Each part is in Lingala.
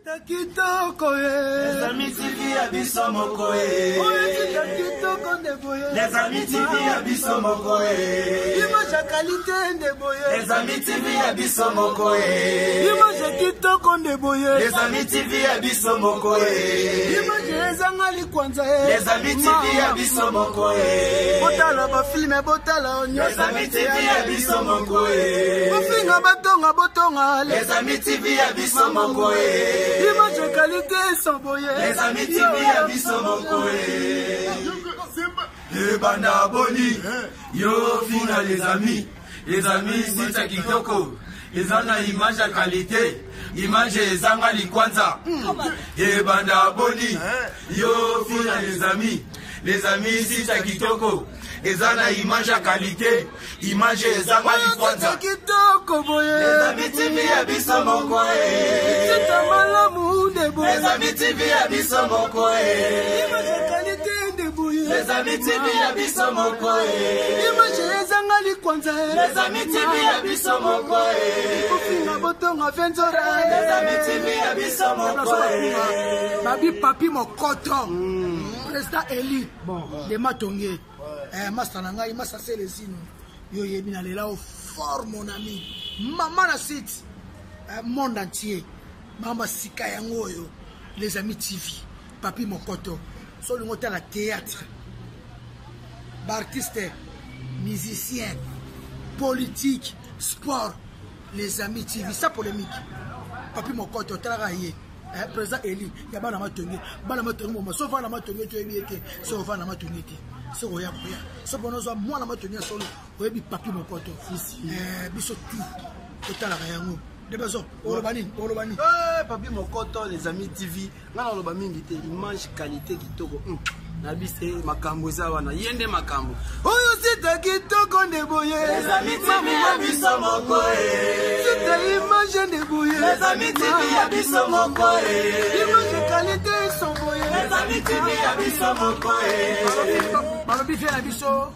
Kitoko Les Amis TV ya biso moko e. Kitoko nde boye. Les Amis TV ya biso moko e. Image ya qualité nde boye. Les Amis TV ya biso moko e. Image ya kitoko nde boye. Les Amis TV ya biso moko e. Image ezanga likwanza e. Les Amis TV ya biso moko e. Botala ba filme botala nyonso. Les Amis TV ya biso moko e. Bofinga batonga botonga. Les Amis TV ya biso moko e. Image qualité sans boye. Les Amis TV ya biso moko e. Ebanda boni yo finga les amis. Les amis site ya kitoko eza na image ya qualité, image ezanga likwanza. Ebanda boni yo finga les amis. Les amis site ya kitoko eza na image ya qualité, image ezanga likwanza. Kitoko boye. Les Amis TV ya biso moko e. Sita malamu nde boye. Les Amis TV ya biso moko e. Image ya qualité nde boye. Les Amis TV ya biso moko e. Image ezanga likwanza. Les Amis TV ya biso moko e. Kofinga botonga venzora. Les Amis TV ya biso moko e. Babi Papi Mokoto, président élu de Matonge. Master na ngai, Master Celesino. Yo yebi na lela au fort mon ami. Maman na site monde entier. Mama sika yango oyo Les Amis TV. Papi Mokoto. So lingo tala théâtre. Ba artiste, musicien, politique, sport, Les Amis TV, ça polémique. Papi Mokoto talaka ye. Président Eli ya bana matonge, bana matonge moma so vana matonge to yebi ete so vana matonge te. So oya koya. So bono zo mwana matonge solo oyebi Papi Mokoto. Biso tout totalaka yango. De besoin oloba nini, oloba nini? Papi Mokoto, Les Amis TV, ngana oloba mingi te, image qualité kitoko. Na bise makambo eza wana, ye nde makambo. Oyo site kitoko nde boye. Les Amis TV ya biso moko e. Site image nde boye. Les Amis TV ya biso moko e. Image qualité son boye. Les Amis TV ya biso moko e. Balobi vie na biso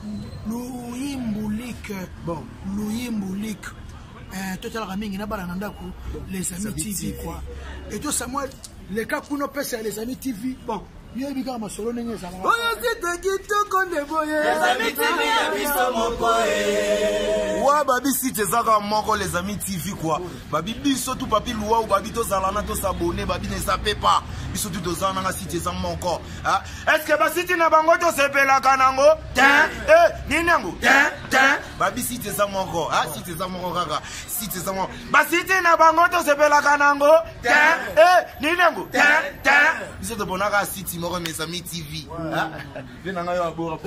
Luyimbulik. Bon, Luyimbulik. Totalaka mingi na bana na ndako Les Amis TV quoi. Et to Samuel le cas kuno pesa Les Amis TV. Bon, yebi kaka masolo ndenge ezalaka. Oyo site kitoko nde boye. Les Amis TV ya biso moko e. Wa babi site ezaka moko Les Amis TV quoi. Babi biso tout papi luau babi tozala na to s'abonner babi ne zappe pas. Biso tout tozala na site eza moko. Ah, est-ce que ba site na bango to sepelaka nango? Tin, nini yango? Tin, tin. Babi site eza moko. Ah, site eza moko kaka. Site eza moko. Ba site na bango to sepelaka nango? Tin, nini yango? Tin, tin. Biso tobonaka site moko Mes Amis TV. Ah, viens na yo abora.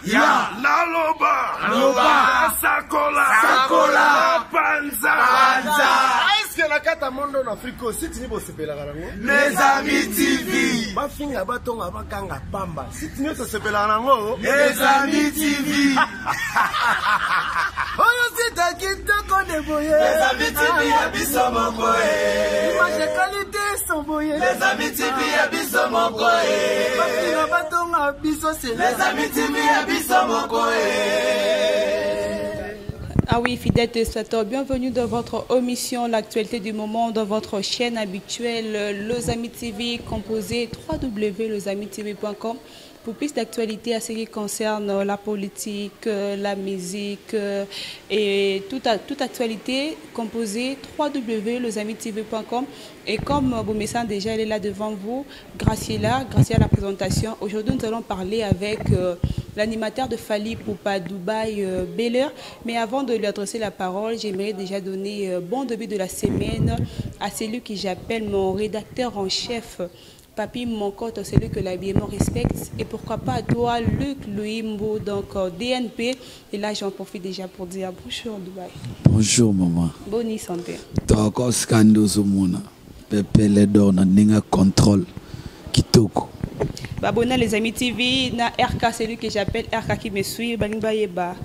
Ya naloba. Loba. Sakola. Sakola. Panza. Panza. Est-ce que na kata mondo na Afrique site ni bosepelaka nango? Les Amis TV. Bafinga batonga bakanga pamba. Site ni tosepelaka nango? Les Amis TV. Oyo site kitoko nde boye. Les Amis TV ya biso moko e. Image qualité son boye. Les Amis TV ya biso moko e. Bafinga batonga biso c'est Les Amis TV ya biso moko e. Ah oui, fidèles téléspectateurs, bienvenue dans votre émission, l'actualité du moment, dans votre chaîne habituelle, Les Amis TV, composée www.lesamistv.com. Pour plus d'actualités à ce qui concerne la politique, la musique et toute actualité, composée www.lesamistv.com. Et comme Bomessan déjà, elle est là devant vous, Graciela, Graciela à la présentation. Aujourd'hui, nous allons parler avec l'animateur de Fally Ipupa Dubaï, Belair. Mais avant de lui adresser la parole, j'aimerais déjà donner bon début de la semaine à celui que j'appelle mon rédacteur en chef, Papi Mokoto, celui que l'habillement respecte. Et pourquoi pas à toi, Luc Luimbo, donc DNP. Et là, j'en profite déjà pour dire bonjour Dubaï. Bonjour maman. Bonne santé. Toko scando zomona. Pepe Ledor na ninga contrôle. Kitoko. Babona Les Amis TV, na RK, celui que j'appelle RK qui me suit, Balimba Yeba.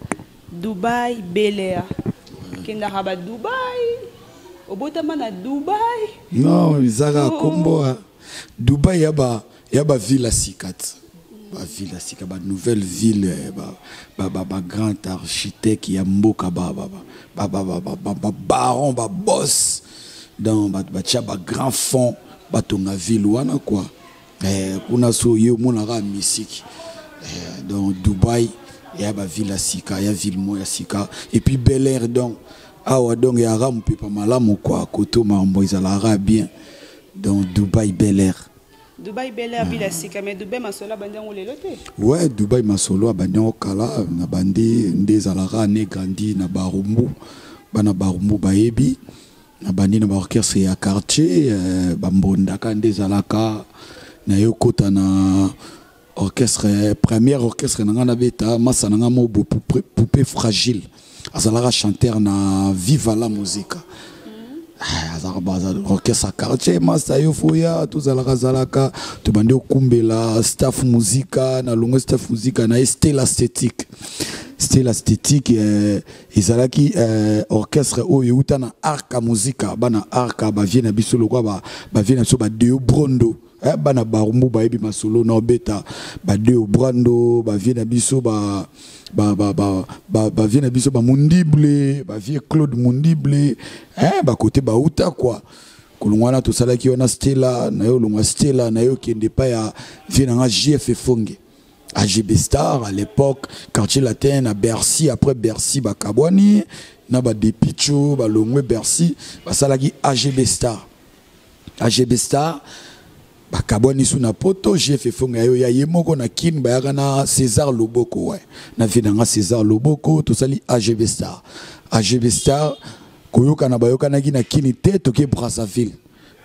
Dubaï Belair. Kendaraba Dubaï. Obotama na Dubaï. Non, Zara Kombo. Dubaï ya ba ville à Sikat. Ba ville à Sika, ba nouvelle ville, ba, ba, ba, ba grand architecte ya mboka, ba, ba, ba, ba, ba, ba, ba, ba, ba baron, ba boss. Donc bato batia bagrand fond, batonga ville wana quoi. Kuna so ye omonaka misiki. Donc Dubai eya baville ya sika, ya ville moko ya sika. Et puis Bel Air, donc awa donc eyaka mopepa malamu quoi, koto makambo ezalaka bien. Donc Dubai Bel Air. Dubai Bel Air, ville ya sika, mais Dubai masolo abandi yango lelo te. Ouais, Dubai masolo abandi yango kala. Na bandi nde ezalaka ne grandi na Barumbu, bana Barumbu bayebi. Na bandi na baorchestre ya quartier, bambondaka nde ezalaka. Na yo kota na orchestre, première orchestre na nga nabeta, masa na nga mo Poupée Fragile, azalaka chanteur na Viva la Musica. Azalaka baza orchestre ya quartier. Masa yo foya tozalaka zalaka, tobandi okumbela Staff Musica. Na longo Staff Musica na ye Stella Esthétique. Stella Esthétique ezalaki orchestre oyo euta na Arka Musica, bana Arka, bavie na biso lokwa, bavie na biso badeo Brondo. Bana Barumbu bayebi masolo na obeta, badeo Brando, bavie na biso ba bavie na biso bamundible, bavie Claude Mundible, bakote bauta quoi. Kolongwa wana tosalaki wana Stella na yo, olongwa Stella na yo, okende epai ya vie na nga JF Efonge, AGB Star à l'époque, Quartier Latin na Bercy. Après Bercy bakabwani na badepicho, balongwe Bercy, basalaki AGB Star. AGB Star bakabwani su na poto. JF Efonge ya yo ya ye moko na Kin, bayaka na César Loboko. Ouais, na vie na nga César Loboko, tosali AGB Star. AGB Star koyokana, bayokanaki na Kini te, toke Brazzaville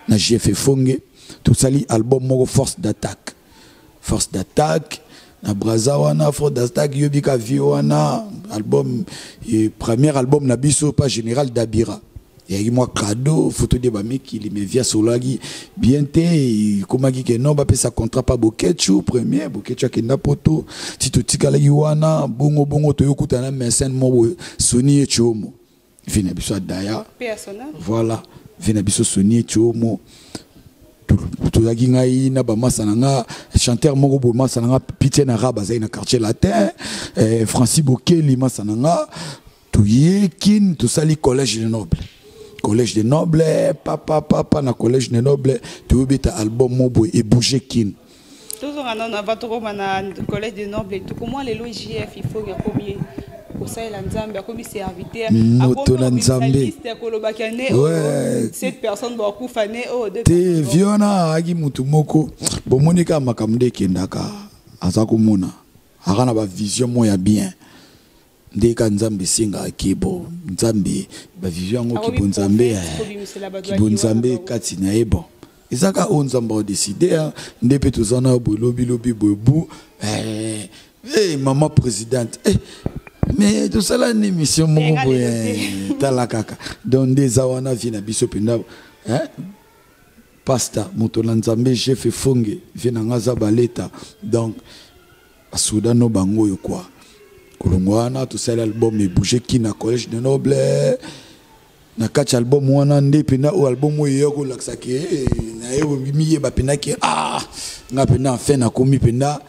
na JF Efonge, tosali album moko Force d'attaque. Force d'attaque na Braza wana, Force d'attaque yobika vie wana, album premier album na biso pa Général Dabira. Eyaki mwa cadeau photo de bamikili, mais via solaki bien te. Ekomaki ke non, bapesa contrat pa Bokechu premier. Bokechu akenda poto, ti totikalaki wana bongo bongo. Toyokutana mécène moko boye, Soni Etiomo, vi na biso Adaya. Voilà, vi na biso Soni Etiomo. Tozalaki ngai na bamasa na nga, chanteur moko boye, masa na nga Pitie na Rab, azali na Quartier Latin, Francis Bokeli, masa na nga. Toye Kin, tosali Collège de Noble. Collège de Noble, papa papa, na Collège de Noble toyobeta album mo boye ebouge Kin. Tozonga nano avant tokoma na Collège de Noble et tout. Comment lelo JF Ifonge akomi kosalela Nzambe, akomi serviteur? Moto na Nzambe. Kolobaki ne oyo cette personne bakufa ne oyo deux te personnes. Vie wana ayaki mutu moko bomoni kaka makambo nde ekendaka, aza komona, aka na bavision moko ya bien nde ka Nzambe esengaka kibo Nzambe, bavision yango Akomi kibo Nzambe, prophète, kobimisela bato ya kibo liwa na Nzambe bango. Kati na ye. Bon, eza kaka oyo Nzambe adécider nde mpe toza na boye lobilobi boye bu mama présidente, mais tosala ni émission moko Enga boye. lelo te. Tala kaka, donc nde eza wana vie na biso mpenza, pasta moto na Nzambe Jeff Efonge, vie na nga aza baleta. Donc basoda no bango oyo quoi. Kolongwa wana tosali album ebouge ki na Collège de Noble. Na kati ya album wana nde mpenza oyo album oyo eya kolakisa ke naye miyeba mpenza ke ah, nga mpenza enfin nakomi mpenza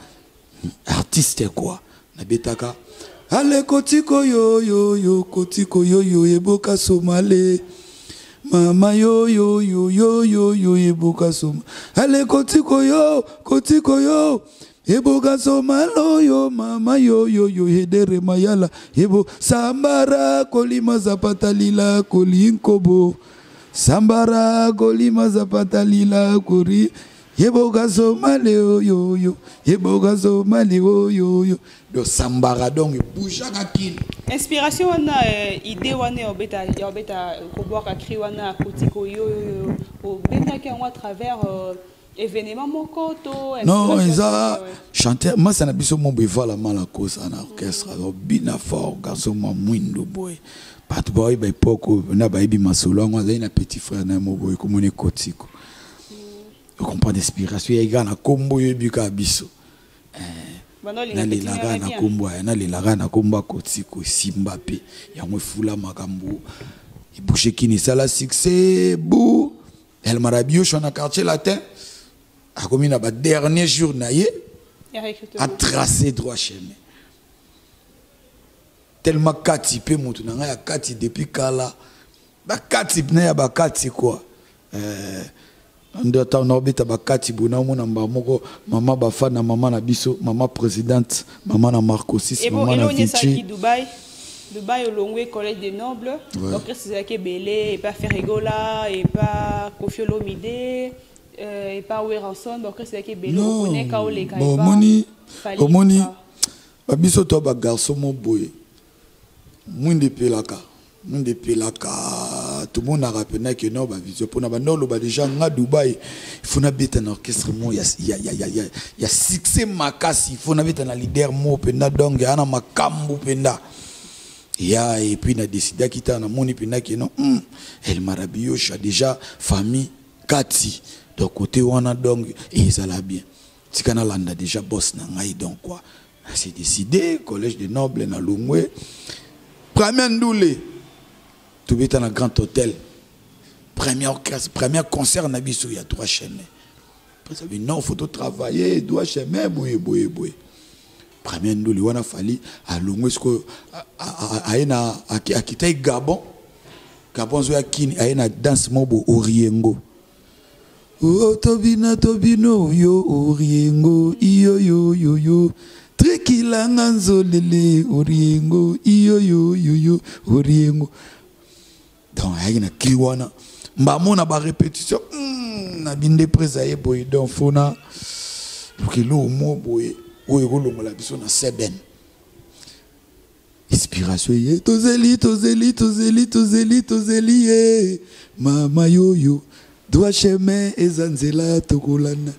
artiste quoi. Nabetaka ale kotiko yoyoyo, kotiko yoyo eboka somale, mama yoyoyo yoyoyo eboka soma, ale kotiko yo, kotiko yo eboka somalo yo, mama yoyoyo edere mayala ebo sambara kolima zapata lila kolinkobo sambara kolima zapata lila kori yeboka somale oyoyo yeboka somale oyoyo. Donc sambara, donc ebougeaka Kini. Inspiration wana, idée wana ya obeta kobwaka cri wana kotiko yo, obengaki yango à travers événement moko to Non. inspiration? Eza chanteur masa na biso mo boye, evala mala kosa na orchestre, azobina fort, garçon mwa mwindo boye. Bato baoyeba époque oyo na bayebi masolo yango. Azali na petit frère na ye mo boye, komona ekotiko, ocomprendre. Inspiration eyaki kaka na nkombo oyebi kaka biso. Banda olinga petit Nalelaka na na bien. nkombo ya, nalelaka na nkombo ya kotiko, esimba mpe yango efula makambo ebouge Kini, esala succès bu El Marabiosho na Quartier Latin. Akomi na badernier jour na ye. Ya recrutement. Atrace droit chemin tellement kati mpe moto na ngai ya kati depuis kala, bakati na ya bakati quoi. Nde ntango naobeta bakati boye, naomona mbala moko mama bafana, mama na biso, mama présidente, mama na Marcosis, mama na Vici. Dubai, Dubai, olongwe Collège des Nobles, orchestre ezalaki ebele, epa Ferre Gola, epa Koffi Olomide, epa Werrason, baorchestre ezalaki ebele, okoneka oleka. Omoni, omoni babiso to bagarçon mo boye, mwinda epelaka, mwinda epelaka, tomonaka mpena ke no bavision mpona banda oloba déjà nga Dubai, il faut nabeta na orchestre mo ya succès makasi, il faut nabeta na leader mo mpenza, donc ya na makambo mpenza ya. Et puis na décidaki ta namoni mpenza ke no El Marabiosha déjà famille kati, donc côté wana, donc ezala bien, tika nalanda déjà boss na ngai. Donc quoi, c'est décidé, Collège des Nobles na longwe, premier ndule tobeta na Grand Hôtel, premier orchestre, premier concert na biso ya Droit Chemin. Après ça, non, faut travailler droit chemin boye boye boye. Premier ndule wana, Fally alongwe sikoyo, aye na akitai Gabon, Gabon azoya Kini, aye na danse mo bo Oriengo. Oh, tobina tobino yo Oriengo, iyo yo yo yo trikilanga nzolele Oriengo, iyo yo yo yo Oriengo. Donc ayaki na cri wana, mbamona barépétition na binde prese aye boye, donc fona lokelo mo boye oyo ekolongola biso na seben. Inspiration ye, tozeli tozeli tozeli tozeli tozeli ye mama yoyo, droit chemin eza nzela tokolanda.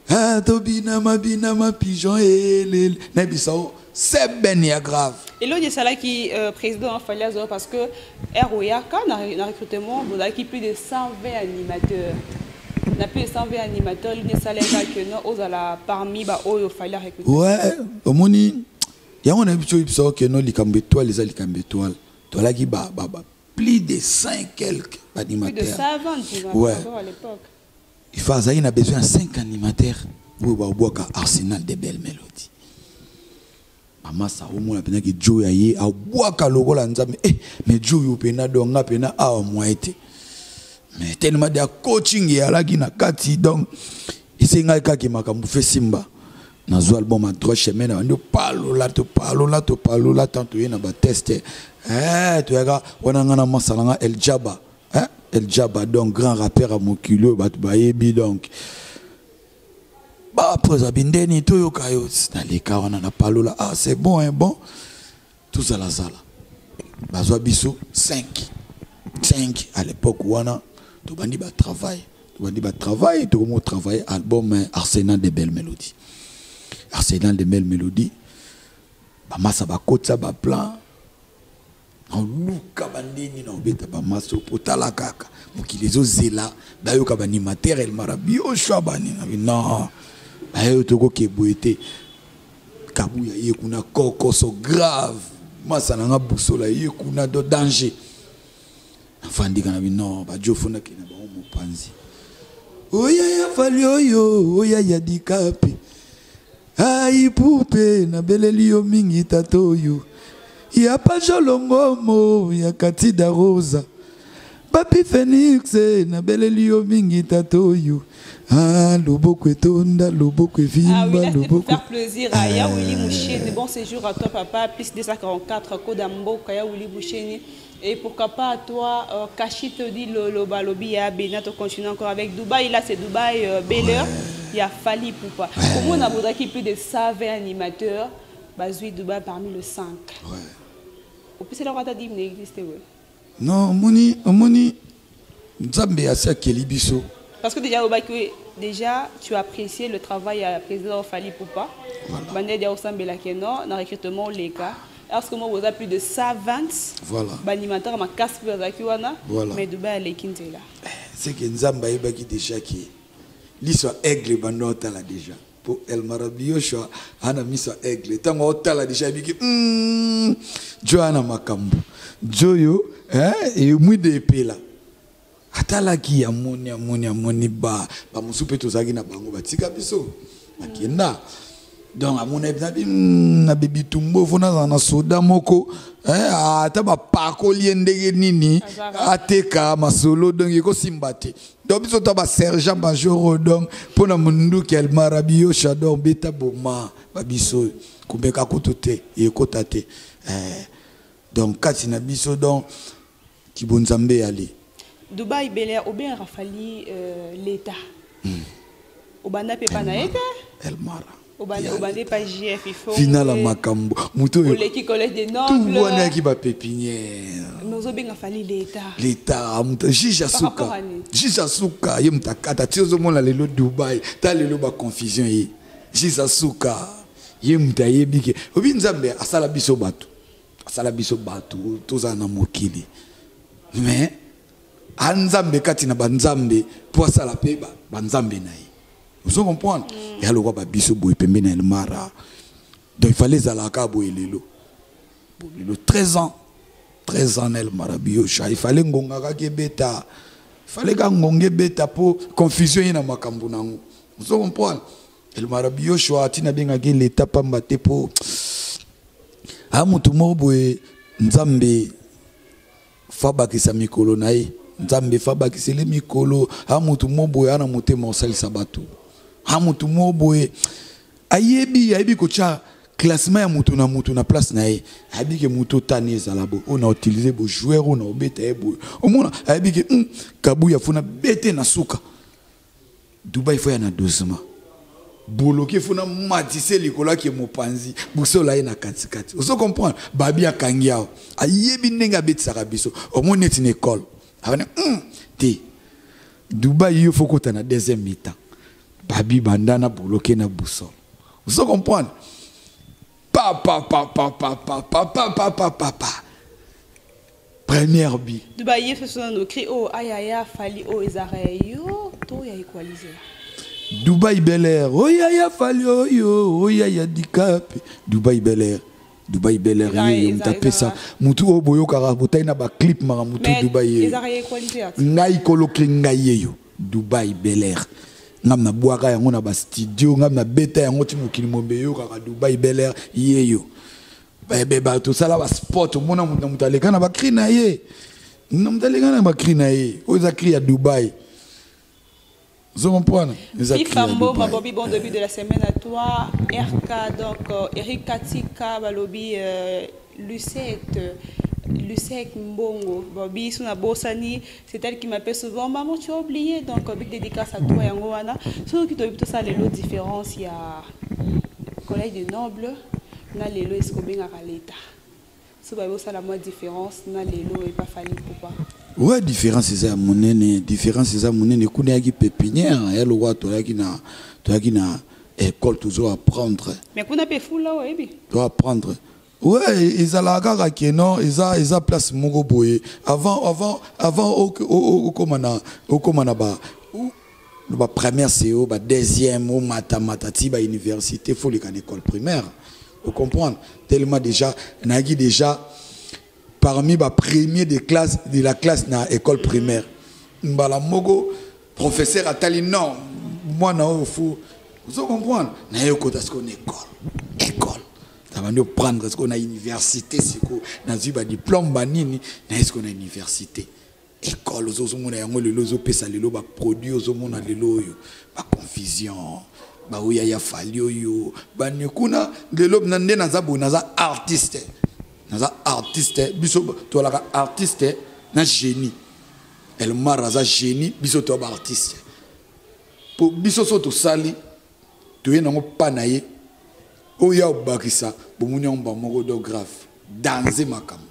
Ah, tobina mabina ma pigeon elele, nayebisa o seben ya grave. Eloko esalaki président Fally azwa, parce que ere oyaka na recrutement, bozalaki plus de 120 animateurs. Na plus de 120 animateurs, lini esalaka ke no ozala parmi baoyo Fally arecruter? Ouais, omoni yango nayebi so oyebisa oke no likambo étoile eza likambo étoile, toalaki ba plus de 5 quelques Plus de animateurs. 120 Ouais. animateurs à l'époque. Il faut azalaki na besoin ya 5 animateurs oyo babwaka Arsenal de Belle Mélodie. Bamasa omona mpenzaki jo ya ye abwaka lokola Nzambe. Mais jo oyo mpena donc nga mpena awa mwa te, mais tellement de coaching eyalaki na kati, donc esengaki kaka makambo fe simba. Nazwa album à Droit Chemin, na bandi opalola, topalola, topalola, tant toye na batest toyaka wana nga na masala nga El Jaba, El Jaba, donc grand rappeur ya mokili oyo bato bayebi. Donc bapresa bindeni toyoka yo naleka wana na palola, ah c'est bon, hein, bon tozalazala, bazwa biso 5 5 à l'époque wana. Tobandi batravail, tobandi batravail, tokomi otravaille album Arsenal de Belle Mélodie. Arsenal de Belle Mélodie, bamasa bakotisa baplan, naoluka bandeni na obeta bamasa po tala kaka mokili ezozela bayoka baanimateur El Marabiosha banini. Non, bayo tokoke boye te, Kabuya ye kuna kokoso grave, masa nanga busola ye kuna do danger. Nafandika na bino bajofonaki na bango mopanzi oya ya Fally oyo oya ya dikape ai pupe, nabeleli yo mingi tata oyo ya Pajolongomo ya Katida Rosa Papi Phoenix, nabeleli yo mingi tata oyo. Ah, loboko etonda, loboko evimba. Ah oui, là, c'est pour loboko faire plaisir à Yaouli Moucheni. Bon séjour à toi, papa. Plus 244, Kodambo, Yaouli Moucheni. Et pourquoi pas à toi, Kashi te dit le Balobi, ya Bénin, tu continues encore avec Dubaï. Là, c'est Dubaï, Bel il y a Fally Ipupa. Comment on a voudrait qu'il y ait plus de 120 animateurs, Bazui Dubaï parmi le 5. Ouais. Au plus, c'est le roi dit, n'existe, ouais. Non, omoni, omoni Nzambe asi akeli biso. Parce que déjà, au bac, déjà, tu as apprécié le travail à président Fally Ipupa. Voilà. Bandé de Osambela Keno, dans le recrutement, les cas. Est-ce que moi, vous avez plus de 120 animateurs, ma casse pour la Voilà. Mais Dubaï, elle est là. C'est que Nzambe ayebaki déjà ke liso ya aigle bando otala déjà po El Marabiosha ana miso ya aigle, ntango otala déjà ayebiki jo ana makambo jo oyo emwide epela. Atalaki, amoni, amoni, amoni ba bamosusu mpe tozalaki na bango batika biso bakenda. Donc amona nabi na bitumbo fo nazala na soda moko ata bapakoli ye ndenge nini ateka masolo, donc ekosimba te. Donc biso ta basergent major, donc mpo na monduki Elmara Biyocha, donc beta boma babiso komeka kutu te, ekota te. Donc kati na biso, donc kibonzambe ali. Dubai Belair, obengaka Fally l'état, obanda mpe pa na ye te. Elmara. Obanda pa JF, il faut Final ya makambo moto oyo. Oleki collège des nobles. Tout wana yaki bapépinière. Mais ozobenga Fally l'état. L'état, moto juge Par asuka. rapport à nini? Juge asuka, ye moto akata ti ozomona lelo Dubai, ta lelo baconfusion. Ye juge asuka, ye moto ayebi ke obi Nzambe asala biso bato, asala biso bato tozala na mokili, mais anzambe kati na banzambe mpo asala mpe banzambe na ye, ozo comprendre? Ya lokwa babiso boye pembeni na Elmara, donc il fallait ezalaka boye lelo. Bon, lelo 13 ans, 13 ans na Elmara Biosha, il fallait ngonga kaka ebeta, il fallait ka ngonga ebeta mpo confusion ye na makambo nango, ozo comprendre? Elmara Biosha atina abengaki leta pamba te, mpo a motu moko boye Nzambe fa bakisa mikolo na ye, Nzambe fa bakiseli mikolo. A motu moko boye ana motema osalisa bato, a motu moko boye ayebi kotya classement ya motu na motu na place na ye. Ayebi ke motu otani ezala boye, oyo na utilize bo joueur oyo na obeta ye boye, omona ayebi ke Kabuya funa bete na suka, Dubai fo ya na dosement boloki funa matise likolo ake mopanzi busola ye na katikati, ozo comprendre? Babi akangi awa, ayebi ndenge abetisaka biso. Omoni neti na ekole abani te Dubai yo fo kota na deuxième mi-temps, babi banda na boloke na busolo, ozo comprendre? Pa pa pa pa pa pa pa pa pa pa pa pa, première bi. Dubai ye soso nano cri oyo ayaya Fally oyo ezalaka ya yo to ya Equaliser? Dubai Bel Air, oyaya Fally oyo, oyaya Dikape, Dubai Bel Air, Dubai Bel Air. Ye yo moto apesa motu oyo boyokaka botai na baclip maka motu Dubai ye. Ezalaka ya Equaliser. Ngai koloki ngai ye yo Dubai Bel Air, ngam nabwaka yango na bastudio, ngam nabeta yango ti mokili mombe eyokaka Dubai Bel Air ye yo. Tosala basport, omona moto na moto aleka na bacri na ye, na moto aleka na bacri na ye. Oyo eza cri ya Dubai, ozo comprendre? Eza cri FIFA ya Mboma. Dubai. Bobby, bon début de la semaine à toi. RK, donc Eric Katika, Balobi, Lucette, Lucette Mbongo, Bobby, Suna Bossani, c'est elle qui m'appelle souvent. Maman, tu as oublié, donc big dédicace à toi, yango wana. Surtout que tu as tout ça, les lots différences, il y a collège de nobles, na lelo est-ce qu'on à l'état. So ba ça la moi différence na lelo et pas Fally pourquoi. Ouais, différence eza ya monene, différence eza monene. Kuna yaki pépinière ya lokwa, toyaki na école, tozo apprendre. Mais kuna pe fula oyebi. To apprendre, ouais, ezalaka kaka ke non, eza place moko boye avant okóma na ba première CO, ba deuxième, omatamata ti ba université, faut leka na école primaire, ocomprendre? Tellement déjà nayaki déjà parmi ba premier de classe de la classe na école primaire. Mbala moko professeur atali, non, mwana oyo fu, ozo comprendre? Naye okota sikoyo na école, nabandi oprendre sikoyo na université, sikoyo nazwi badiplôme banini, naye sikoyo na université. École ozomona yango lelo, ozopesa lelo baproduit, ozomona lelo oyo baconfusion, baoya ya Fally oyo bani kuna. Lelo na nde naza boye, naza artiste, naza artiste. Biso tolaka artiste na génie. Elmar aza génie, biso toya baartiste, po biso so tosali toye nango mpa na ye oyo ya obakisa bomoni yango bamoko do grave danse makambo,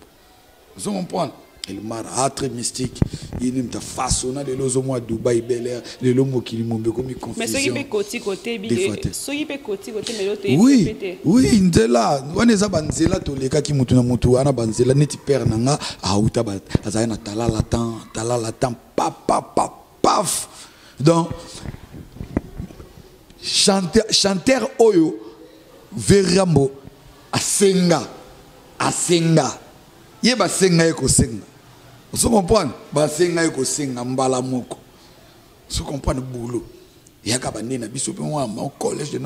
ozo comprendre? Elmar a très mystique, ye nde moto afasona lelo ozomona Dubai Bel Air, lelo mokili mombe ekomi Mais soki confusion. mpe koti kote Des fois te. soki mpe koti kote melo toyebi Oui. mpe te. Oui, nzela wana eza banzela tolekaki, motu na motu wana banzela. Neti père na nga auta azali na talala tan, talala tan, pa pa pa paf. Donc chanteur oyo Verambo asenga, asenga ye, basenga ye kosenga, ozo comprendre? Basenga ye kosenga mbala moko, ozo comprendre? Boulot. Eyaka bande na biso mpe mwa collège de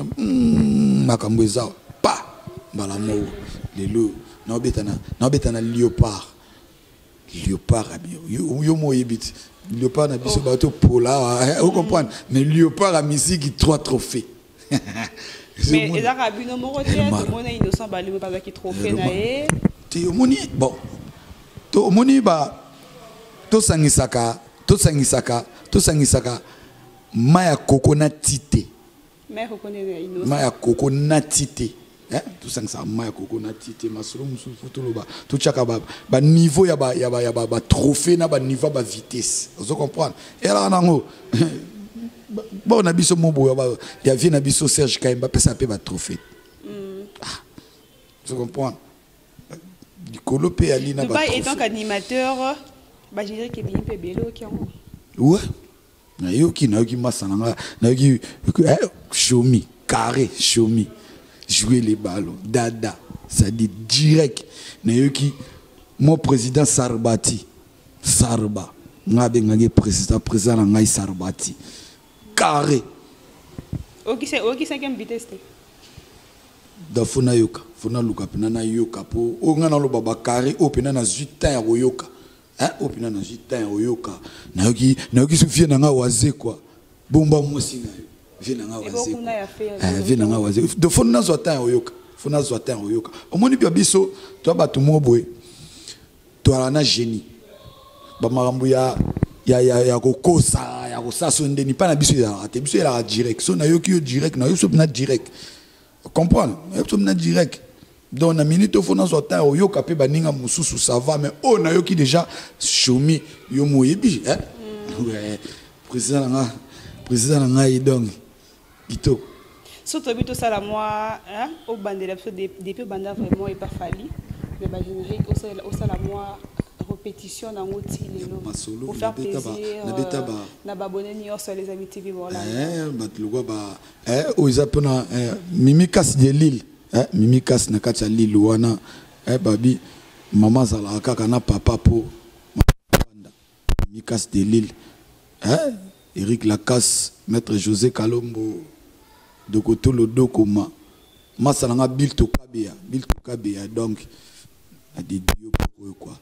makambo eza pa mbala moko lelo naobeta na léopard. Léopard yo mo oyebi ti léopard na biso bato pola, ocomprendre, mais léopard ya misiki, 3 trophées. Mais ezalaka bino moko te, tomona Innocent Balimo bazwaki trophée na ye. Te, omoni, bon, to omoni ba tosangisaka mai ya koko na ti te. Mai ya koko na ti te, tosangisaka mai ya koko na ti te. Masolo mosusu toloba, totiaka baniveau ya batrophée na baniveau ya bavitesse, ozo comprendre. Elaka nango bon na biso mo boye ya vie na biso Serge Kayemba apesa mpe batrophée, ozo comprendre, likolo mpe ali na. Dubai, étant qu'animateur, bagénérique ebimi mpe ebele, oki yango? Ouais, nayoki masa na nga, nayoki Shomi carré, Shomi jouer les ballons dada, ça dit direct. Nayoki mon président Sarbati Sarba, nga abengaki président na ngai Sarbati carré. Oki cinquième vitesse te? Da fo nayoka, fo naluka mpena nayoka, mpo oyo ngai naloba bacarré oyo mpena nazwi temps ya koyoka, oyo mpena nazwi temps ya koyoka. Nayoki so vie na ngai Wazekwa, bomba mwasi na yo, vie na ngai Wazekwa, vie na ngai Wazekwa. Donc fo nazwa temps ya koyoka, fo nazwa temps ya koyoka. Omoni mpe biso toya bato moko boye, toala na génie, bamakambo ya kokosa, ya kosala so ndeni mpa na biso ezalaka te. Biso ezalaka direct. So nayoki yo direct, nayoki so mpena direct, comprendre, nayoki so mpena direct. Donc na minute oyo fo nazwa temps ya koyoka mpe baninga mosusu, ça va, mais oyo nayoki déjà Shomi, yo moyebi, président na nga, président na ngai, donc kitoko. So toyebi tosala mwa obandela biso depuis obanda vraiment epa Fally mais bagénérique, osala mwa répétition nango ti lelo pour faire plaisir na babone nyonso Les Amis TV. Bato lokwa ba oyo eza mpona Mimi Kasi de Lille, Mimi Kasi na kati ya Lille wana, babi mama azalaka kaka na papa mpo Mimi Kasi de Lille, Eric Lacasse, maître José Kalombo, Dokotolo Dokoma, masa nanga Bill Tokabea, Bill Tokabea. Donc na didio oyo kwa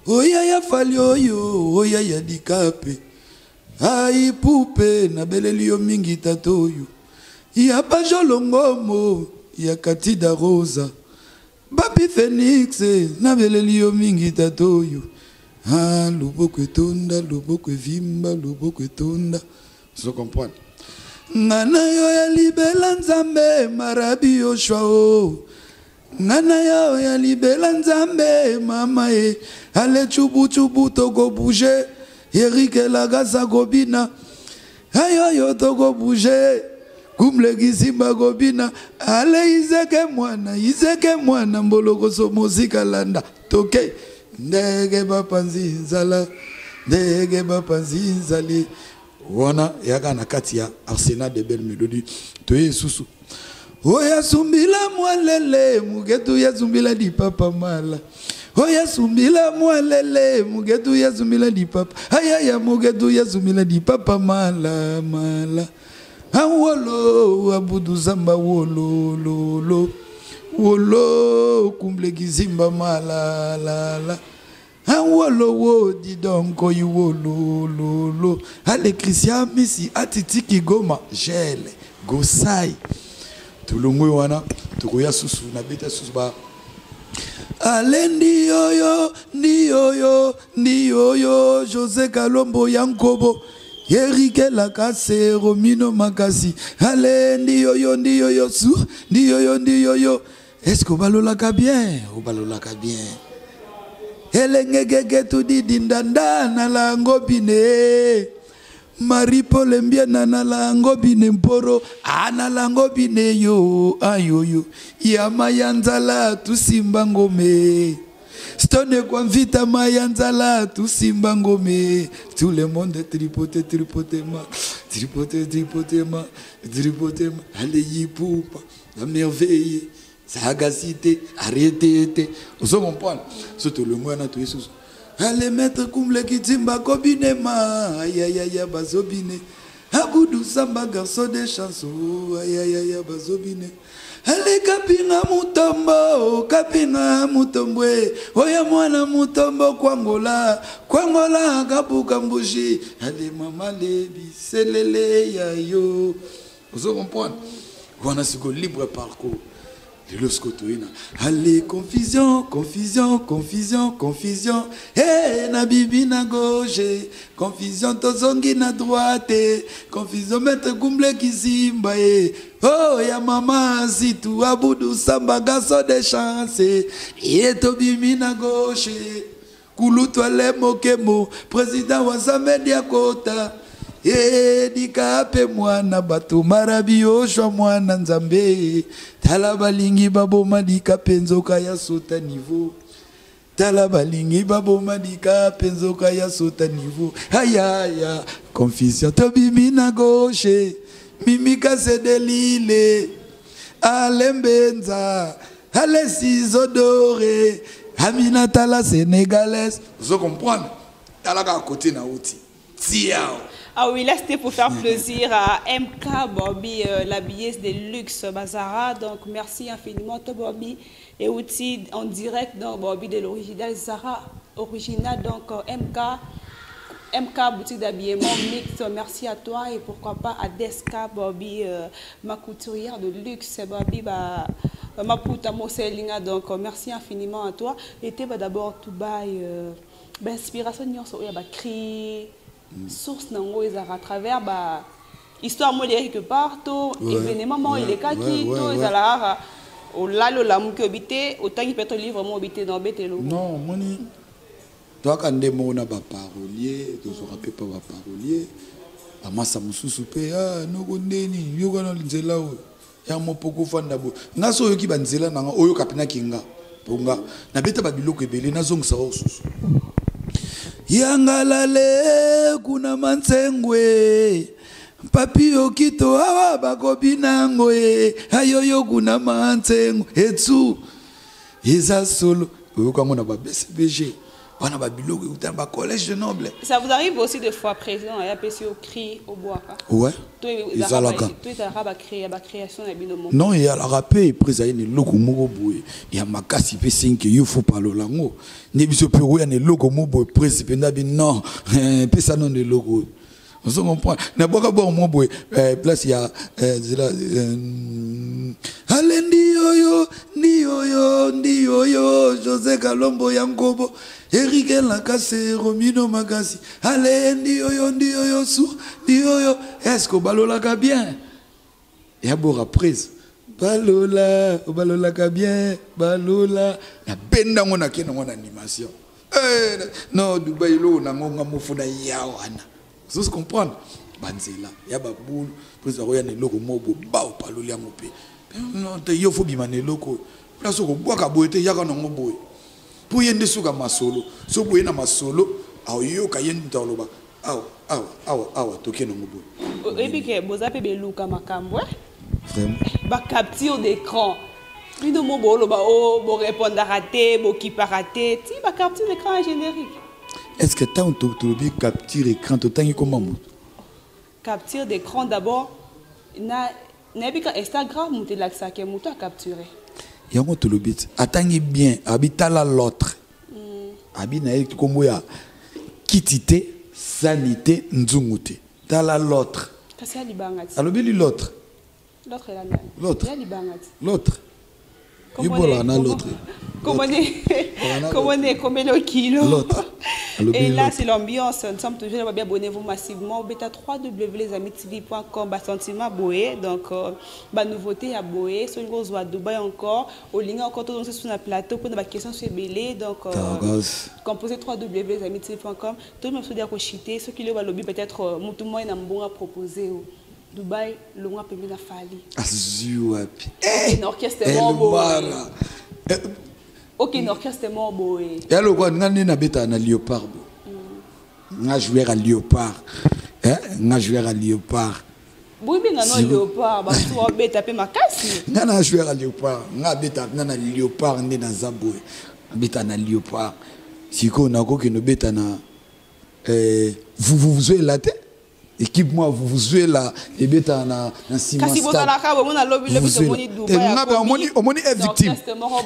oya ya Fally, oyo oya ya Dikape ai pupe, nabeleli yo mingi tata oyo ya Bajolongomo ya Katida Rosa Bapi Phoenix, nabeleli yo mingi tata oyo. Ah, loboko etonda, loboko evimba, loboko etonda, zo comprendre nga na yo ya libela. Nzambe marabi Yoshua o nga na yo ya libela, Nzambe mama ye ale cubucubu, tokobouge Erike Lagasa kobina ayoyo, tokobouge kumlekisimba kobina ale Izeke mwana, Izeke mwana mbolokoso mosika landa toke ndenge bapanzi nzala, ndenge bapanzi nzali wana eyaka na kati ya Arsenal de Belle Mélodie. Toye lisusu oyo asumbila mwalele mugetu, yasumbila lipapa mala, oyo asumbila mwalele mugetu, yasumbila lipapa ayaya mugetu, yasumbila lipapa mala mala awolo abudu zamba wolololo wolo kumble kizimba malalala awolo wo didonko iwolololo ale Christian Misi atitiki goma gele gosai. Tolongwe wana, tokoya susu nabeta susu ba ale ndiyoyo ndiyoyo ndiyoyo José Kalombo ya Nkobo, Erike Lakase, Romino Makasi ale ndiyoyo ndiyoyo su ndiyoyo ndiyoyo. Est-ce que obalolaka bien? Obalolaka bien elengekeke tudidi ndanda nalango bine Marie Paul Mbiana nalango bine mporo analango bine yo ayoyo yama ya nzala tusimba ngome stone kwa mvita maya nzala tusimba ngome. Tout le monde tripote tripote ma tripote tripote ma tripote ma allez yipupa la merveille sagacité arrêté te, ozo comprendre. So tolongo wana, toye susu ale maître kumle kitimba kobinema ayayaya bazobine. Abudu Samba garçon de chanson ayayaya bazobine ale kapinga mutombo kapinga mutombwe oya mwana mutombo kwangola kwangola kabuka mbushi ale mama lebiselele ya yo ozo comprendre wana siko libre parcours lelo siko toyina ale confusion confusion confusion confusion hey, na bibi na gauche confusion tozongi na droite confusion maître kumble kisimba ye oh ya mama situ abudu samba garçon de chance ye tobimi na gauche kulutu ale mokemo président wa samedi akota edika mpe mwana bato marabi yoshwa mwana nzambe tala balingi baboma dika mpe nzoka ya sota niveau tala balingi baboma dika mpe nzoka ya sota niveau ayaya confusion tobimi na gauche mimika sedelile alembenza ale sizodore amina tala sénégalaise ozo comprendre tala kaka kote na uti tiao. Ah oui, là c'était pour faire plaisir à MK Bobby, l'habilleuse de luxe Bazara. Donc merci infiniment toi Bobby et outil en direct donc Bobby de l'original Zara original donc MK boutique d'habillement mixte. Merci à toi et pourquoi pas à Deska Bobby, ma couturière de luxe Bobby bah ma puta Moselinga. Donc merci infiniment à toi. Et bah, d'abord tout bail bah, inspiration nyonso oyo ba cri source nango ezalaka à travers ba histoire mo eleki quelque part to événement moko elekaki to ezalaka olali olamuki oyebi te otangi peut-être livre moko oyebi te na obetelo. Non moni toyaka nde moko na baparolier tozwaka mpe pa baparolier bamasa mosusu mpe noko ndeni yoka na nzela oyo ya mopoko ofanda boye nga so oyoki banzela nanga oyoka mpenaki nga mpo nga nabeta babiloko ebele nazongisa oyo susu yangalale kuna mansengwe papi okito awa bakobinango ye ayoyo kuna mansengwe etsu eza solo oyokango na ba BCBG wana babiloko euta ba collège de noble. Ça vous arrive aussi des fois président ya pesi au cri au bois? Ouais, ezalaka to ezalaka ba créer ba création na bino moko? Non, eyalaka mpe eprise aye na eloko moko boye ya makasi mpe senke yo fo palola yango nde biso mpe oya na eloko moko boye prise mpenza bi non pesa nano eloko oyo ozo comprendre nabwaka bor moko boye place ya zela ale ndi oyo ndi oyo ndi oyo José Kalombo ya Nkobo Eric Lakase Romino Makasi ale ndi oyo su ndi oyo est-ce que balolaka bien ya bora prise balola balolaka bien balola nabenda ngo nakende ngo na animation non Dubai eloko nango nga mofuna ya wana ozosi comprendre banzela ya babulu prise akoya na eloko moko boye ba opaloli yango mpe non te yo fo bima na eloko oyo place okobwaka boye te yaka nango boye mpo ye nde suka masolo so boye na masolo aoyoka ye moto aloba awa awa awa awa toke nango boye. Oyebi ke boza mpe beluka makambo bacapture d'écran bino mo boloba o borépondaka te bokipaka te ti bacapture d'écran ya générique. Est ce que ntango tolobi capture écran totangi komba moto? Capture d'écran d'abord na nayebi ka Instagram moto elakisaka moto acapture. Yango tolobi ti atangi bien abi tala l'autre abi na ye kombo ya kiti te sani te nzungu te tala l'autre. Kasi ya libanga ti. Alobeli l'autre. L'autre ela nani? L'autre. Ya libanga ti. L'autre yebolaka na l'autre. Comment est combien le kilo? L'autre. Et là, c'est l'ambiance. Nous sommes toujours là. Abonnez-vous massivement. Beta www.lesamitv.com. Bah, sentiment boé. Donc, bah, nouveauté à boé. Si vous à Dubaï encore. Au lien encore, tout le monde sur le plateau. Pour des questions sur Belé. Donc, composez www.lesamitv.com. Tout le monde se dit à chiter. Ceux qui le lobby, peut-être, tout le monde a bon à proposer. Dubaï, l'on a permis la Fally. Azui wapi? Ok, orchestre mort. Ok, orchestre mort boy. Ya lokwa nga nde nabetaka na léopard bo. Nga joueur à léopard. Hein? Nga joueur à léopard. Boyebi nga no léopard, bato babeta mpe makasi. Nga na joueur à léopard. Nga abeta nga na léopard nde naza boye. Abeta na léopard. Sikoyo nakokende obeta na vuvuzuela te. Équipe moi vuvuzuela ebeta na na nsima. Kasi bozalaka bomona lobi lobi tomoni Dubai. Nga pe omoni omoni est victime.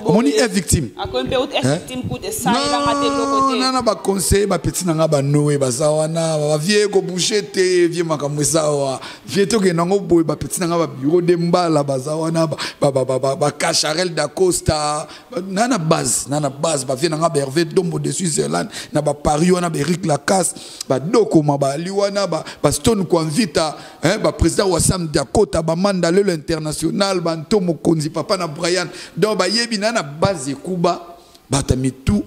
Omoni est victime. Akomi pe est victime coup de ça il a raté l'autre côté. Non non ba conseiller ba petit na nga ba Noé baza wana ba vieux ko bouger te vieux makambo eza wa. Vieux to ke nango boye ba petit na nga ba bureau de mbala baza wana ba ba ba ba, ba Cacharel da Costa na na base na na base ba vieux na nga ba Hervé Dombo de Switzerland na ba Paris wana ba Eric Lacasse badokoma bali wana bastone kwamvita eh, baprésident wasam diakota bamanda lelo international banto mokonzi papa na brian donc bayebi na na base ekuba bato ya mitu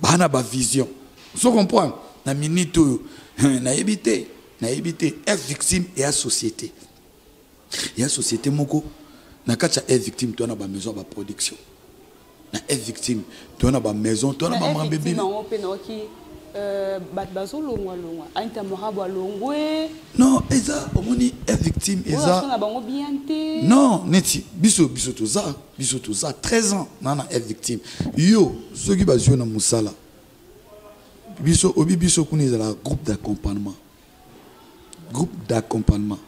baa na bavision ozo comprendre na minute oyo nayebi te nayebi te f victime eya société ya société moko na kati ya f victime to na bamaison ya baproduction na f victime to na bamaison to na bamakambo ebele euh, bato bazolongwalongwa anita morabo alongwe non eza omoni f victime eza na bango bien te non neti biso biso toza biso toza 13 ans na na f victime yo soki bazwi yo na mosala biso obi biso kuna ezalaka groupe d'accompagnement groupe d'accompagnement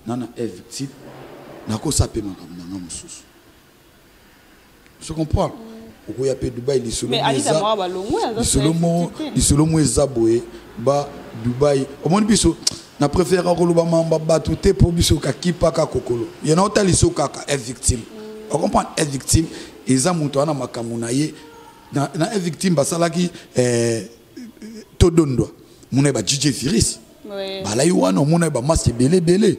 na na f victime nakosa mpe makambo na nga mosusu se comprendre okoya mpe dubai lisolo lisolo mo eza boye ba dubai omoni biso na préférera koloba mamba bato te mpo biso kakipaka kokolo ye na otaliso kaka f victime ocomprendre f victime eza moto wana makambo na ye na, na f victime basalaki eh, todondwa mona ye ba dj virus balai wana omona ye bamasi ebele ebele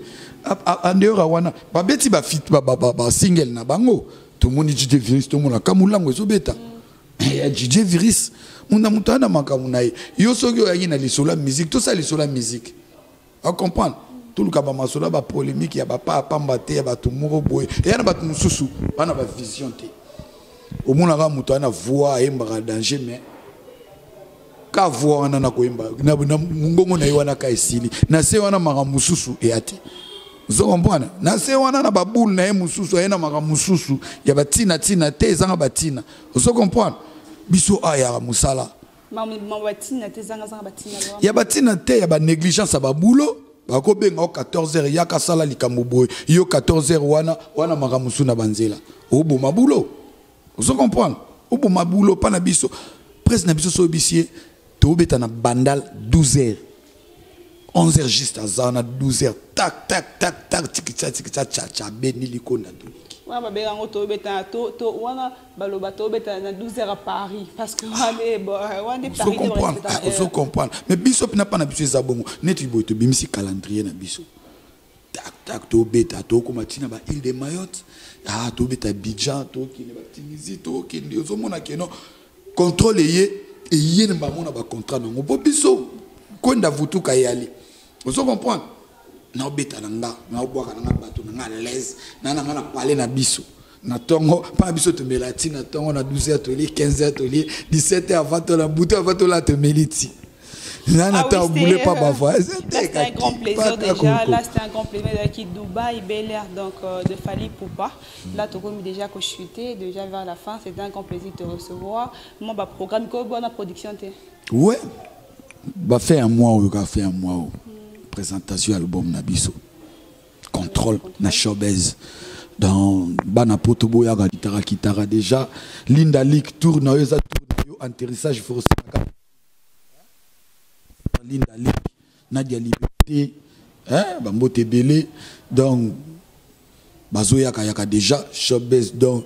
andeora wana babeti basingle na bango tomoni dj virus tomona kamulango ezobeta mm. ya dj virus muna moto aya na makambo na ye yo soki oyaki na lisolo ya musique tosala lisolo ya musique ocomprendre toluka bamasolo ya bapolémike ya bapa ya pamba te ya bato moko boye eya na bato mosusu bana bavision te omonaka moto aya na voix ayembaka danger mais ka voix wana na koyemba na mongongo na ye wana ka esili na se wana makambo mosusu eya te ozo comprendre na se wana na baboule na ye mosusu aye na makambo mosusu ya batina tina te ezanga batina ozo comprendre biso ayaka mosala ya batina te ya banégligence ya babulo bakobenga yo 14 heures yaka sala likambo boye yo 14 heures wana wana makambo mosusu na banzela oboma bulo ozo comprendre oboma bulo mpa na biso presse na biso so oyebisi ye tobeta na bandal 12 heures 11 heures juste aza wana 12 heures tak tak tak tak tikitsa tikitsa chacha abeni likonda toleki wana babenga yango tobeta to to wana baloba tobeta na 12 heures à Paris parce que wana wana nde Paris comprendre ozo comprendre mais biso mpena mpa na biso eza bongo neti boye tobimisi calendrier na biso tak tak tobeta tokoma ntina ba île de Mayotte ah tobeta Abidjan tokende ba Tunisie tokende ozomona keno contrôle eye eye na bango na bacontrat nango mpo biso kwenda vutuka eyali ozo comprendre naobeta na nga naobwaka na nga bato na nga à l'aise na na nga na palais na biso na ntongo mpa na biso tomela ti na ntongo na 12 heures tolie 15 heures tolie 17 heures avant tola butu avant tola tomeli ti Nana ah, oui, voulait pas m'avoir. C'était un grand plaisir déjà. Là, c'était un grand plaisir avec Dubaï, Bel Air, donc euh, de Fali Poupa. Là, tu as déjà chuté, déjà vers la fin. C'était un grand plaisir de te recevoir. Moi, bah, programme, quoi, bonne production. Ouais. Bah, fait un mois, ou fait un mois. Mm. Présentation album Nabiso. Contrôle, na showbiz. Dans bana poto boyaka kitara kitara déjà. Linda Leak tour na yo eza tour na yo atterrissage forcé. Linda Leak Nadia Liberté hein bambote ebele donc bazoyaka yaka déjà showbiz donc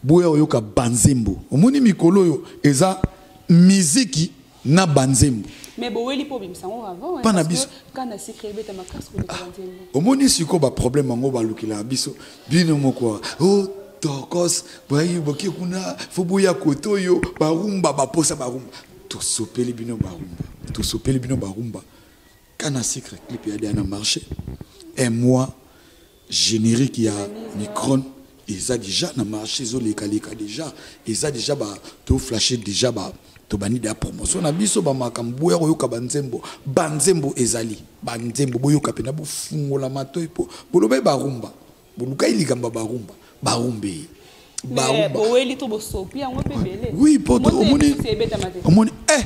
boya oyoka banzembo omoni mikolo oyo eza miziki na banzembo mais boweli mpo obimisa yango avant mpa na biso kana secret ebeta makasi koleka ah, banzembo omoni sikoyo baproblème yango balukelaka biso bino moko o oh, tokos boyaki boke kuna fo boya kote oyo barumba baposa barumba tosopeli bino barumba tosopeli bino barumba kana secret clip ya dea na marché un mois générique ya micron eza déjà na marché ezolekaleka déjà eza déjà ba toflashe déjà ba tobandi deya promotion na biso bamakambo boya koyoka banzembo banzembo ezali banzembo boyoka mpena bofungola matoi mpo bolobai barumba bolukai likambo ya barumba barumba eye barumba to bosopi yango mpe ebele oui po omoni omoni eh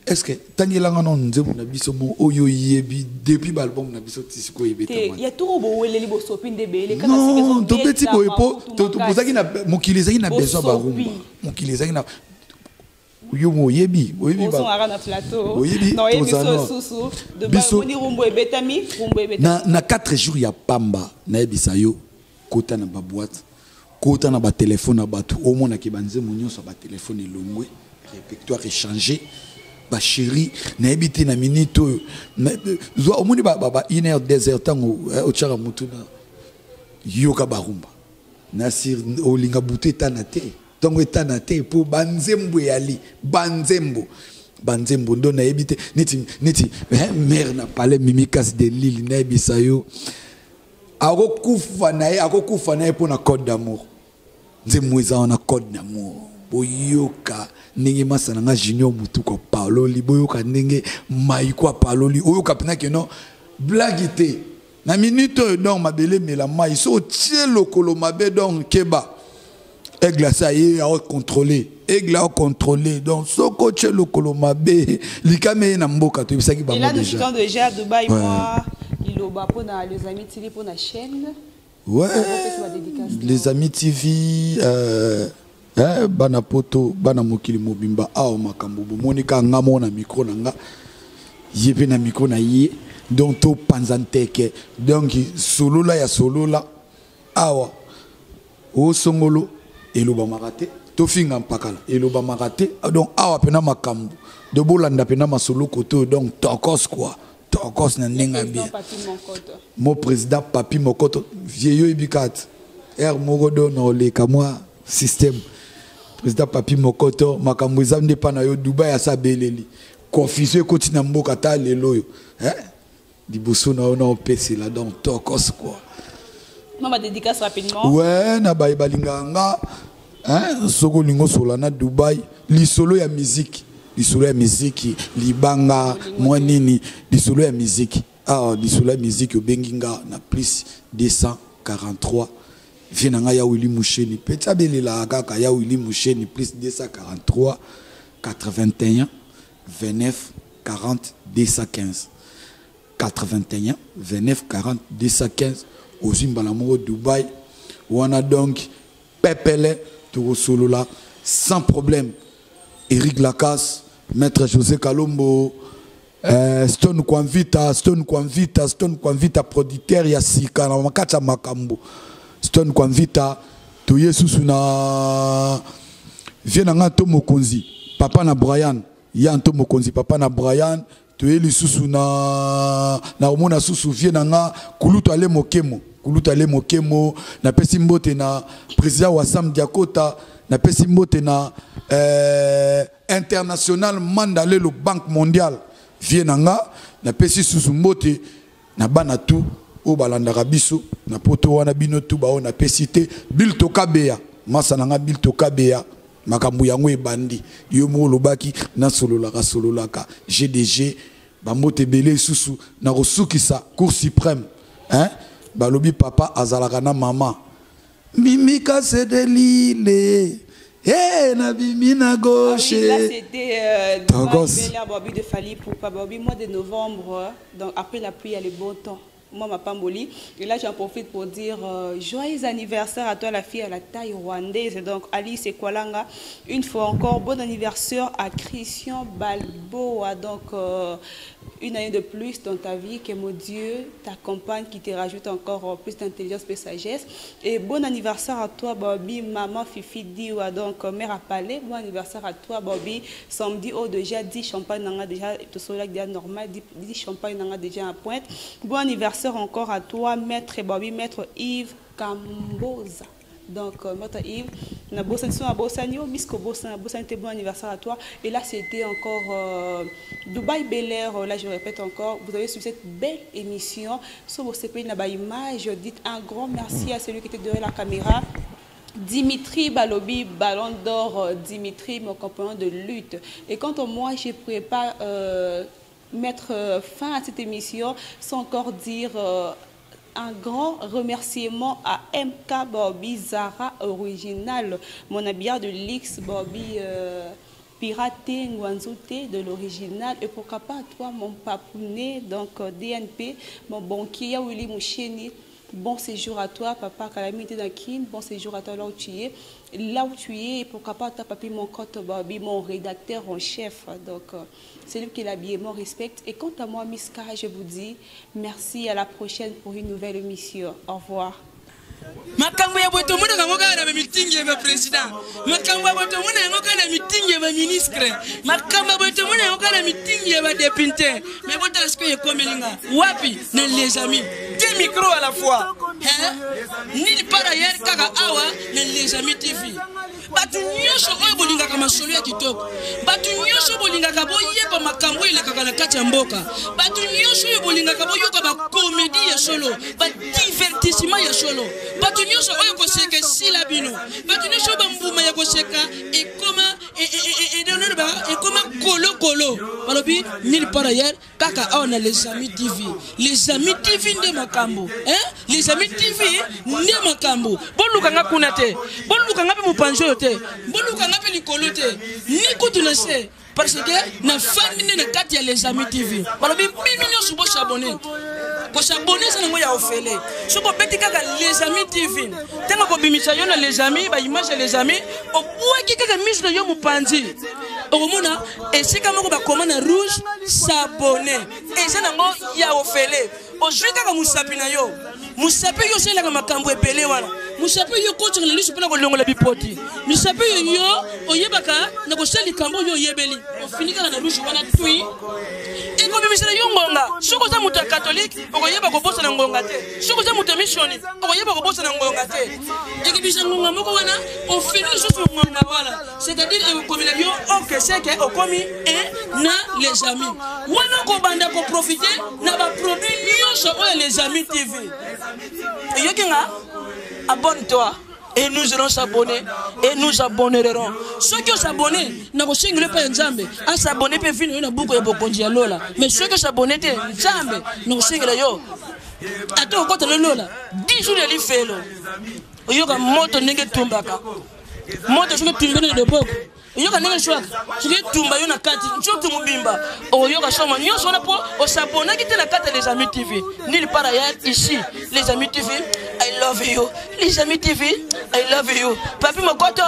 Est ce que tangelanga nano nzembo na biso mo oyo oyebi depuis baalbum na biso ti sikoyo ebetama? Ya toko boweleli bosopi nde ebele. Non, tobeti boye mpo tozalaki na mokili, ezalaki na besoin barumba, mokili ezalaki na yo mo oyebi. Oyebi oyebi biso na 4 jours ya pamba. Nayebisa yo, kota na baboîte, kota na batelefone na bato, omonaki banzembo nyonso ya batelefone elongwe, répertoire échangé, bachéri. Nayebi te, na minute oyo zwa omoni ba une heure, 2 heures, ntango otiaka motu na yoka barumba nasir, olinga butu etana te, ntango etana te, mpo banzembo eyali banzembo, banzembo ndo nayebi te. Neti neti mare na palais, Mimikas de Lille, nayebisa yo, akokufa na ye, akokufa na ye mpo na Code d'amour. Nzembo eza wana, Code d'amour. Boyoka ndenge masa na nga Junior Mutuku apaloli, boyoka ndenge Maiko apaloli, oyoka mpena keno blague te na minute oyo. Donc mabele emela mai, so otie lokolo mabe, donc keba, aigle asa ye aocontrôle, aigle aocontrôle. Donc soki otie lokolo mabe, likama ye na mboka, toyebisaki bango. Déjà déjà Dubai, ouais. Moi liloba mpona Les Amis TV, mpona chaîne. Ouais, Les Amis TV, bana poto, bana mokili mobimba, awa makambo bomoni ka nga moko na micro na nga, ye mpe na micro na ye, donc topanza nteke, donc solola ya solola awa. Osongolo elobamaka te, tofinga mpakala elobamaka te. Donc awa mpena makambo de bolanda mpena masolo kote oyo, donc tokos quoi, tokos na ndenge ya bien. Mo président Papi Mokoto, vieux, oyebi kati aire moko do na oleka mwa système. Président Papi Mokoto, makambo eza nde mpa na yo. Dubai asa abeleli, confusion ekoti na mboka. Ta lelo oyo, eh? Liboso na yo na opesela, donc tokos quoi. Mama, dédicace rapidement. Ouais, na baye balingaka nga, hein, soki olingi osola na Dubai lisolo ya musique, lisolo ya musique, libanga mwa nini, lisolo ya musique awa, lisolo ya musique, obengi nga na plus 243. Vie na ngai ya Willi Musheni, peti abelelaka kaka ya Willi Musheni, plus 243 81 29 40 215, 81 29 40 215. Ozwi mbala moko Dubai wana, donc pepele, tokosolola sans problème. Eric Lacasse, maître José Kalombo, Stone Kwanvita, Stone Kwanvita, Stone Kwanvita, producteur ya sika na makati ya makambo, Stone Kwanvita. Toye susu na vie na nga to mokonzi papa na Brian, ya nto mokonzi papa na Brian. Toye lisusu na komona susu vie na nga kulutu ale mokemo, kulutu ale mokemo. Napesi mbote na président Wasam Diakota, napesi mbote na international Manda lelo, Banque mondiale, vie na nga. Napesi susu mbote na bana tu oyo balandaka biso na poto wana, bino tu baoyo napesi te. Bil Tokabeya, masa na nga Bil Tokabeya, makambo yango ebandi, yo moko olobaki nasololaka sololaka. GDG, bambote ebele lisusu. Na kosukisa, Cour suprême, hein? Balobi papa azalaka na mama Mimika Sedelile. Hey, nabimi na gauche. Ah oui, là c'était Dubaï de Fally Ipupa. Bobby, mois de novembre, donc après la pluie, il y a le bon temps. Moi, ma pamboli. Et là, j'en profite pour dire joyeux anniversaire à toi, la fille à la taille rwandaise. Donc, Alice Ekwalanga, une fois encore, bon anniversaire à Christian Balboa. Donc, une année de plus dans ta vie, que mon Dieu t'accompagne, qui te rajoute encore plus d'intelligence et de sagesse. Et bon anniversaire à toi, Bobby, maman Fifi Diwa, donc mère à palais. Bon anniversaire à toi, Bobby. Samedi, oh, déjà 10 champagne, déjà, tout cela déjà normal, 10 champagne, déjà à pointe. Bon anniversaire encore à toi, maître Bobby, maître Yves Kamboza. Donc, maître Yves, na bosani so na bosani yo, misko bosani, bosani te, bon anniversaire à toi. Et là, c'était encore Dubaï Bel Air. Là, je répète encore, vous avez suivi cette belle émission. Sur vos CPI, na image, dites un grand merci à celui qui était derrière la caméra. Dimitri Balobi, Ballon d'Or, Dimitri, mon compagnon de lutte. Et quant à moi, je prépare mettre fin à cette émission sans encore dire un grand remerciement à MK Bobby Zara Original, mon habilleur de Lix Bobby. Piraté Ngwanzouté de l'original. Et pourquoi pas toi, mon papounet, donc DNP, mon banquier Willy Moucheni. Bon séjour à toi, papa Calamité Dakin. Bon séjour à toi là où tu es. Là où tu es, et pourquoi pas toi, papi, mon cote, Bobby, mon rédacteur en chef. Donc, c'est lui qui l'habillement respecte. Et quant à moi, Miska, je vous dis merci, à la prochaine pour une nouvelle émission. Au revoir. Makambo ya boye tomonaka yango kaka na bamitingi ya baprésident, makambo ya boye tomona yango kaka na mitingi ya baministre, makambo ya boye tomona yango kaka na mitingi ya badepute. Me botala sikoyo ekomeli nga wapi na les amis, deux micro à la fois, hein? Nini par ailleurs kaka awa na les amis TV. Bato nyonso oyo bolingaka masolo ya kitoko, bato nyonso bolingaka boyeba makambo elekaka na kati ya mboka, bato nyonso oyo bolingaka boyoka bakomedi ya solo, badivertissement ya solo, bato nyonso oyo koseka esila bino, bato nyonso oyo bambuma ya koseka ekoma ekoma kolokolo, balobi nulle part ailleurs kaka awa na les amis TV. Les amis TV nde makambo, hein? Les amis TV nde makambo. Boluka nga kuna te, boluka nga mpe mopanzi oyo te, boluka nga mpe likolo te, ni kutu na se, parce que na fandi nde na kati ya les amis TV. Balobi bino nyonso bosabone, kosabone eza nango ya ofele. Soki obeti kaka les amis TV, ntango kobimisa yo na les amis, baimage ya les amis, obwaki kaka miso na yo mopanzi, okomona esika moko bakoma na rouge s'abonner, eza nango ya ofele. Ozwi kaka mosapi na yo, mosapi yo osalelaka makambo ebele wana, mosapi yo okotisaka na liso mpona kolongola bipoti, mosapi oyo yo oyebaka na kosala likambo oyo oyebeli, ofini kaka na rouge wana tui, ekobimisela yo ngonga. Soki oza moto ya katolike, okoyeba kobosana ngonga te. Soki oza moto ya misioni, okoyeba kobosana ngonga te. Ekebisa ngonga moko wana, ofini lisusu ngonga wana, c'est-à-dire ekokomela yo ok, seke okomi e na les amis wana, okobanda koprofite na baproduit nyonso oyo les amis TV. Eyoki nga, abonne-toi et nous allons s'abonner et nous abonnerons. Soki osabonne, nakosengela epai ya Nzambe asabonne mpe vino yo na buku ya bokonzi ya lola. Mais soki osabonne te, Nzambe nakosengela yo ata okota na lola 10 jours ya lifelo, oyoka moto ndenge etumbaka moto. Soki etumbi na loboko, oyoka ndenge eswaka. Soki etumba yo na kati nzoto mobimba, oyoka soma nyonso wana mpo osabonaki te na kati ya les amis TV. Nulle part ailleurs, ici les amis TV. I love you, les amis TV, I love you. Papi Mokoto,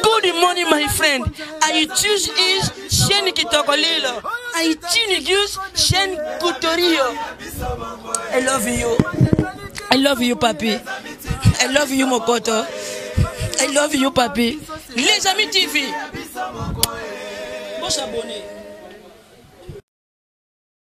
good morning my friend. I choose is chaîne kitoko lilo, I choose chaîne Kutorio. I love you, I love you papi, I love you Mokoto, I love you papi. Les amis TV, bon s'abonner.